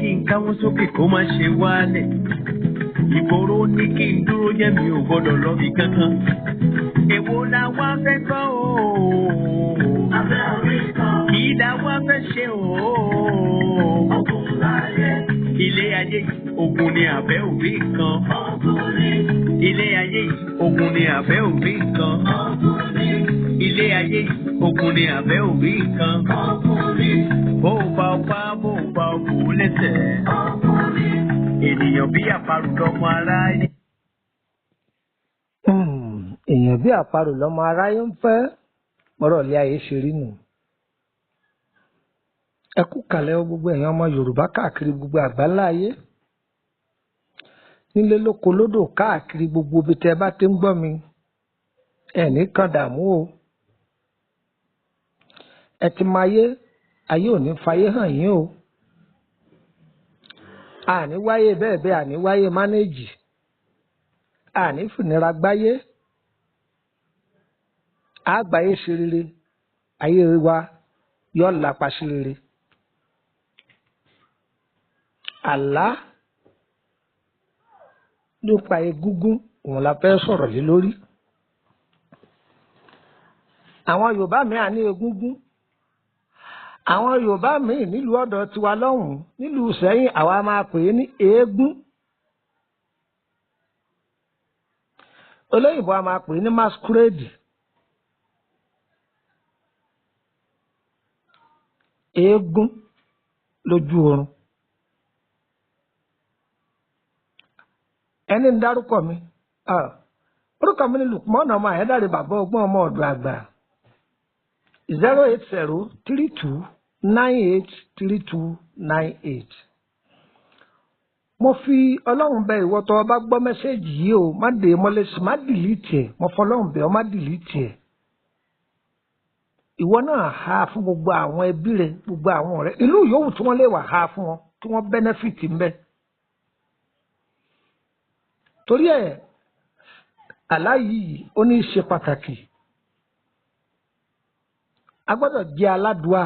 kí n káwọ́ sókè kó má ṣe wálẹ̀. Ìgboro ní kí n dúró jẹ́ mi ò gbọ́dọ̀ lọ́bi kankan. Èwo la wá fẹ́ gbọ́ o? Abẹ́ orí kan. Kí la wá fẹ́ ṣe o? Ogun láyé. Ilé ayé yìí, ogun ni àbẹ́ òbí kan. Ogun ni. Ilé ayé yìí, ogun ni àbẹ́ òbí kan. Ogun ni. Ilé ayé yìí, ogun ni àbẹ́ òbí kan. Ogun ni. Bó o bá o pa, bó o bá o bù ú lẹ́sẹ̀. Ogun ni. Ènìyàn bí àparò lọmọ aráyé. Èèyàn bí àparò lọmọ aráyé ń fẹ́ mọ́rọ̀ ilé ayé ṣe rí nù. Ẹ kú kàlẹ́ o gbogbo èèyàn ọmọ Yorùbá káàkiri gbogbo àgbáńlá ayé, nílé lóko lódò káàkiri gbogbo ibi tẹ́ ẹ bá ti ń gbọ́ mi, ẹ ní kan dààmú o. Ẹ ti máa yé ayé ò ní fayé hàn yín o. Àní wáyé bẹ́ẹ̀ bẹ́ẹ̀, àní wáyé mánéèjì, àní fìnira gbáyé, àgbáyé ṣe rere, ayé wa yóò lápa ṣe rere. Àlá nípa egúngún òun la fẹ́ sọ̀rọ̀ lé lórí. Àwọn Yorùbá mi à ní egúngún. Àwọn Yorùbá míì nílùú ọ̀dọ̀ tiwa lọ́hùn-ún nílùú Ìsẹ́yìn àwa máa pè é ní eégún. Olóyìnbó a máa pè é ní masquerade. Eégún lójú oorun. Ẹni ń dárúkọ mi, orúkọ mi ni Lukman ọmọ Àyẹ́dàrẹ́, bàbá ọgbọ́n ọmọ ọ̀dọ̀ àgbà. 08032983298. Mo fi Ọlọ́run bẹ ìwọ tó o bá gbọ́ mẹ́sẹ̀gì yìí o, má dé mọ́lẹ́sì, má dìlítì ẹ̀. Mo fọlọ́run bẹ̀ ọ́, má dìlítì ẹ̀. Ìwọ náà ha fún gbogbo àwọn ẹbí rẹ, gbogbo àwọn ọ̀rẹ́ ìlú yòówù tí wọ́n lè wà, ha fún wọn kí wọ́n bẹ́nẹ́fìtì ń bẹ. Torí ẹ̀ àlá yìí ó ní í ṣe pàtàkì. A gbọ́dọ̀ jẹ́ aládùá,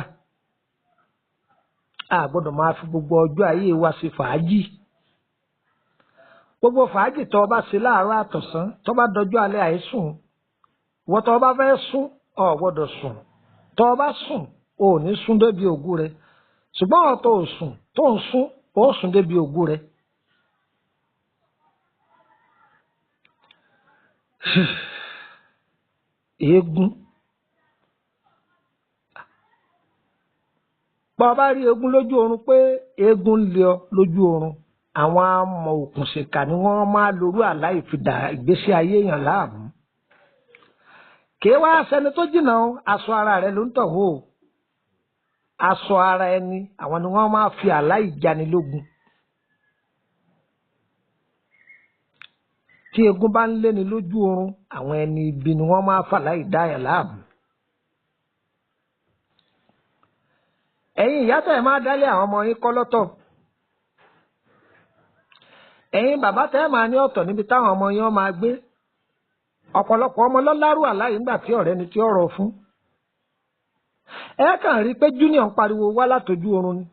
a gbọ́dọ̀ máa fi gbogbo ọjọ́ ayé wa ṣe fàájì. Gbogbo fàájì tó o bá ṣe láàárọ̀ àtọ̀sán, tó bá dọjọ́ alẹ́ àìsùn, ìwọ tó o bá fẹ́ sùn o gbọ́dọ̀ sùn. Tó o bá sùn o ò ní sùn débi ògùn rẹ, ṣùgbọ́n ọ̀ tó o sùn tó ń sùn o sùn débi ògùn rẹ. Eégún, bá ọ bá rí eégún lójú oorun pé eégún ń lé ọ lójú oorun, àwọn amọ̀ òkùnṣèkà ni wọ́n máa lorú àlá ìfidà ìgbésí ayé èèyàn láàmú. Kì í wá sẹni tó jìnnà o, aṣọ ara rẹ ló ń tọ̀ wò ó. Aṣọ ara ẹni àwọn ni wọ́n máa fi àlá ìjanilógun. Tí eégún bá ń léni lójú oorun, àwọn ẹni ibi ni wọ́n máa fàlà ìdáyà láàmú. Ẹ̀yin ìyá tẹ̀ máa dálé àwọn ọmọ yín kọ́ lọ́tọ̀. Ẹ̀yin bàbá tẹ́ máa ní ọ̀tọ̀ níbi táwọn ọmọ yín máa gbé. Ọ̀pọ̀lọpọ̀ ọmọ lọ́lárù àláyé ńgbà tí ọ̀rẹ́ ni tí ó rọ̀ fún. Ẹ kàn rí i pé Junior ń pariwo wá látọjú oorun ni.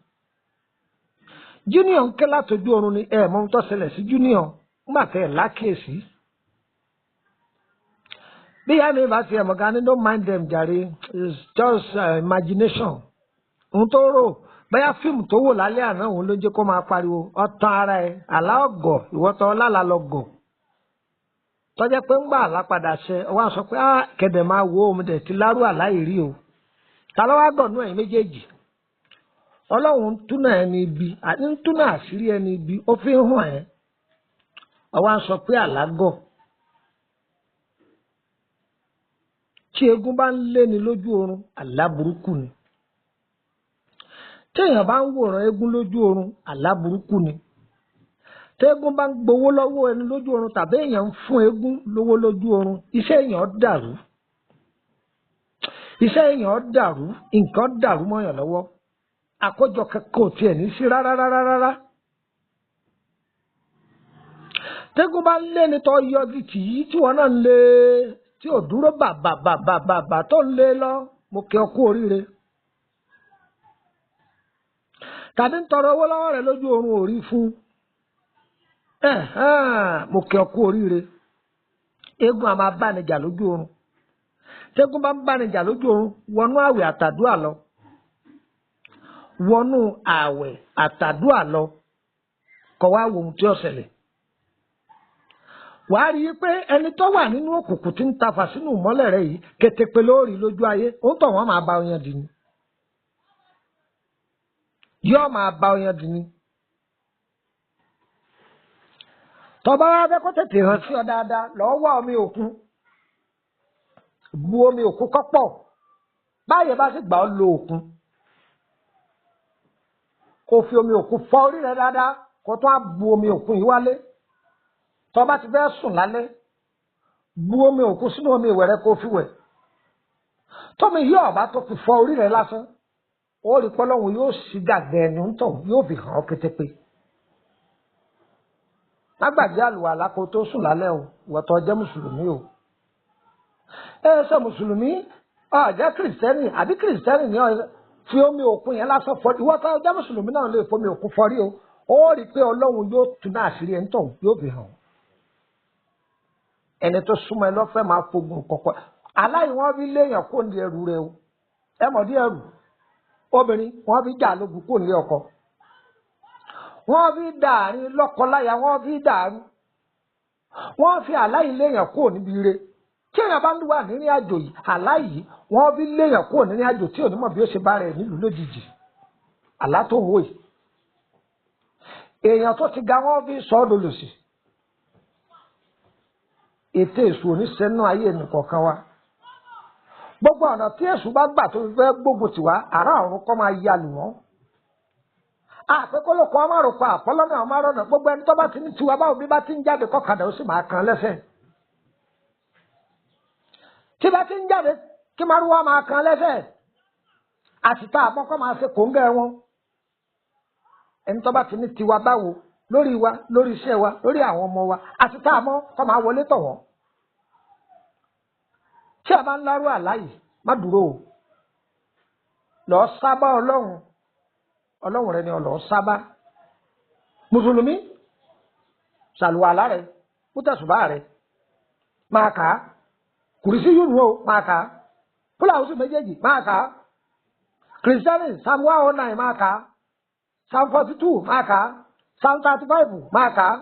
Junior ń ké látọjú oorun ni. Ẹ mọ ohun tó ṣẹlẹ̀ sí Junior ńgbà tẹ́ ẹ̀ lákèésí. Bí ìyá mi bá ti ẹ̀ mọ̀gá ní don't mind them jàre, it's just imagination. Ohun tó rò bóyá fíìmù tó wò lálẹ́ àná òun ló jẹ́ kó máa pariwo. Ọ̀tàn ara ẹ̀ àlá ọ̀gọ̀ ìwọ́tọ̀ ọlálà lọ gọ̀. Tọ́jẹ́ pé ń gbà àlá padà ṣẹ, ọwọ́ àṣọ pé á kẹ̀dẹ̀ máa wo òun dẹ̀ ti lárú àlá yìí rí o. Ta ló wá gọ̀nú ẹ̀yin méjèèjì? Ọlọ́run ń túnà ẹni ibi, àní ń túnà àṣírí ẹni ibi, ó fi ń hàn ẹ́. Ọwọ́ àṣọ pé àlá gọ̀. Tí eégún bá ń léni lójú oorun, àlá burúkú ni. Téèyàn bá ń wòran eégún lójú oorun, àlá burúkú ni. Téégún bá ń gbowó lọ́wọ́ ẹni lójú oorun tàbí èèyàn ń fún eégún lówó lójú oorun, iṣẹ́ èèyàn dàrú. Iṣẹ́ èèyàn dàrú, nǹkan dàrú mọ́yàn lọ́wọ́. Àkójọ kankan ò tiẹ̀ ní sí rárá rárá rárá. Téégún bá ń lé ni tó yọjú tì í tí wọn náà ń lé tí ò dúró bàbàbàbàbà tó ń lé lọ, mo kí ọ kú oríire. Tàbí ń tọrọ owó lọ́wọ́ rẹ lójú oorun ò rí fún. Mo kí ọ kú oríire. Eégún a máa bá ni jà lójú oorun. Tẹ́gún bá ń bá ni jà lójú oorun, wọnú àwẹ̀ àtàdúà lọ. Wọnú àwẹ̀ àtàdúà lọ. Kọ̀ wá wo ohun tí ó ṣẹlẹ̀. Wàá rí i pé ẹni tó wà nínú òkùnkùn tí ń tafà sínú ìmọ́lẹ̀ rẹ yìí kétépe lórí lójú ayé, ó ń tọ̀ wọ́n máa bá ọyàn dì ní. Yóò máa bá ọyàn dì ní. Tọba wa fẹ́ kó tètè hàn sí ọ dáadáa, lọ́ọ́ wá omi òkun. Bu omi òkun kọ́ pọ̀. Báyìí bá sì gbà ọ́ lo òkun. Kó fi omi òkun fọ orí rẹ dáadáa, kó tún á bu omi òkun yìí wálé. Tọba ti fẹ́ sùn lálẹ́, bu omi òkun sínú omi ìwẹ̀ rẹ kó fi wẹ̀. Tómi yí ọ̀bá tó fi fọ orí rẹ lásán, ó rí pọ́lọ́hún yóò ṣí gàgà ẹnu ń tọ̀ yóò fi hàn ọ́ kétépe. Má gbàgbé àlùwàlá kó tó sùn lálẹ́ o, ìwọ tó jẹ́ mùsùlùmí o. Ẹ ṣe mùsùlùmí, ó jẹ́ kìrìsìtẹ́nì àbí kìrìsìtẹ́nì ni ó fi omi òkun yẹn lásán fọ. Ìwọ tó jẹ́ mùsùlùmí náà lè fomi òkun fọrí o. Ó rí pé Ọlọ́run yóò tún náà àṣírí ẹ̀ ń tọ̀ yóò fi hàn. Ẹni tó súnmọ́ ẹ lọ́fẹ́ máa fogun kọ̀kọ́. Aláì wọ́n fi léèyàn kó ní ẹrù rẹ o. Ẹ mọ̀ dí ẹrù. Obìnrin wọ́n fi jà lógun kó ní ọkọ. Wọ́n fi dàárín lọ́kọláya, wọ́n fi dàrú. Wọ́n fi aláì léèyàn kó níbi ire. Tí èèyàn bá ń wà nírìn àjò yìí, aláì yìí wọ́n fi léèyàn kó nírìn àjò tí onímọ̀ bí ó ṣe bá rẹ̀ nílùú lójijì. Àlá tó ń wò yìí. Èèyàn tó ti ga wọ́n fi sọ ọ́ dolòṣì. Ètè èṣù oníṣẹ́nú ayé ẹnìkọ̀ọ̀kan wa. Gbogbo ọ̀nà tí èṣù bá gbà tó fi fẹ́ gbógun tiwa, àrà ọ̀run kọ́ máa ya lù wọ́n. Àpékólókò ọmọ àròkọ àpọ́lọ́nà ọmọ àrọ̀nà gbogbo ẹni tó bá ti ní tiwa báwo bí bá ti ń jáde kọ́kadà ó sì máa kan lẹ́sẹ̀. Tí bá ti ń jáde kí márúwá máa kan lẹ́sẹ̀. Àtìta àmọ́ kọ́ máa ṣe kòńgẹ́ wọn. Ẹni tó bá ti ní tiwa báwo lórí wa, lórí iṣẹ́ wa, lórí àwọn ọmọ wa, àtìta àmọ́ kọ́ máa wọlé tọ̀ wọ́n. Tí a bá ń lárú àlá yìí, má dúró o. Lọ sábà Ọlọ́run. Ọlọ́run rẹ ni ọlọ́ sábà. Mùsùlùmí, ṣàlùwàlá rẹ, mútẹ̀sùbá rẹ, máa kà á. Kùrìsí yìí nù o, máa kà á. Fúlàwùsù méjèèjì, máa kà á. Kìrìsìtẹ́nì, Psalm 109 máa kà á. Psalm 42 máa kà á. Psalm 35 máa kà á.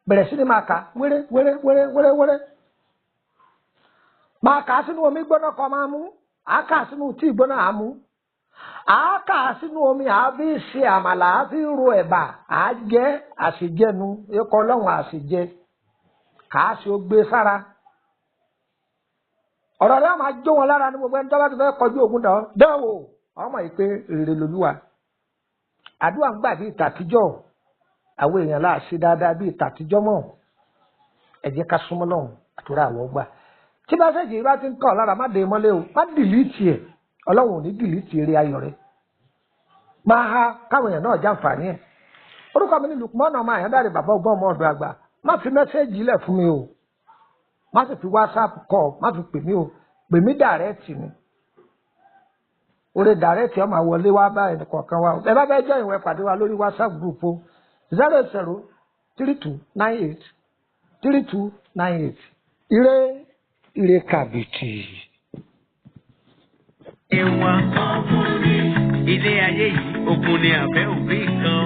Bẹ̀rẹ̀ sí ni máa kà á wéré wéré wéré wéré wéré. Máa kà á sínú omi gbóná kan máa mú. Àá kà á sínú tíì gbóná àá mú. Àá kà á sínú omi, àá fi ṣe àmàlà, àá fi ro ẹ̀bà, àá jẹ àṣejẹnu, ikọ̀ Ọlọ́run àṣejẹ. Kà á ṣe ó gbé sára. Ọ̀rọ̀ rẹ̀ máa jó wọn lára ní gbogbo ẹni tó bá ti fẹ́ kọjú ogun dán. Dánwò, ọmọ yìí pé rere lolúwa. Àdúrà ń gbà bí ìtàtijọ́. Àwọn èèyàn láà ṣe dáadáa bí ìtàtijọ́ mọ̀. Ẹ jẹ́ ká súnmọ́ lọ́hùn, àdúrà àwọn gbà. Tí bá fẹ́ jẹ́ bá ti ń kọ́ lára, má dé mọ́lé o, má dìlítì ẹ̀. Ọlọ́run ò ní dìlítì eré ayọ̀ rẹ̀. Máa ha káwọn èèyàn náà jàǹfààní ẹ̀. Orúkọ mi ní Lukman ọmọ Àyàndáre, bàbá ọgbọ́n ọmọ ọ̀dọ̀ àgbà. Má fi mẹ́sẹ́ẹ̀jì lẹ̀ fún mi o. Má sì fi WhatsApp kọ́, má fi pè mí o. Pè mí dàrẹ́ẹ̀tì ni. Orí dàrẹ́ẹ̀tì ọmọ àwọlé wá bá ẹnì kọ̀ọ̀kan wa o. Ẹ bá fẹ́ jẹ́ ìwẹ̀ pàdé wa lórí WhatsApp group o. 00 32 98 32 98. Ire ire kàbìtì. Ẹwà ilé ayé yìí ogun ni àbẹ́ òbí nǹkan.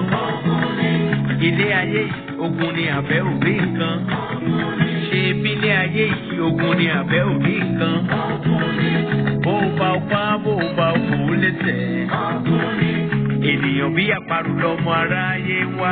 Ilé ayé yìí ogun ni àbẹ́ òbí nǹkan. Ṣé bí ilé ayé yìí ogun ni àbẹ́ òbí nǹkan. Bó o bá o pa bó o bá o kò lẹ́sẹ̀. Ènìyàn bí àparò lọmọ aráyé wá.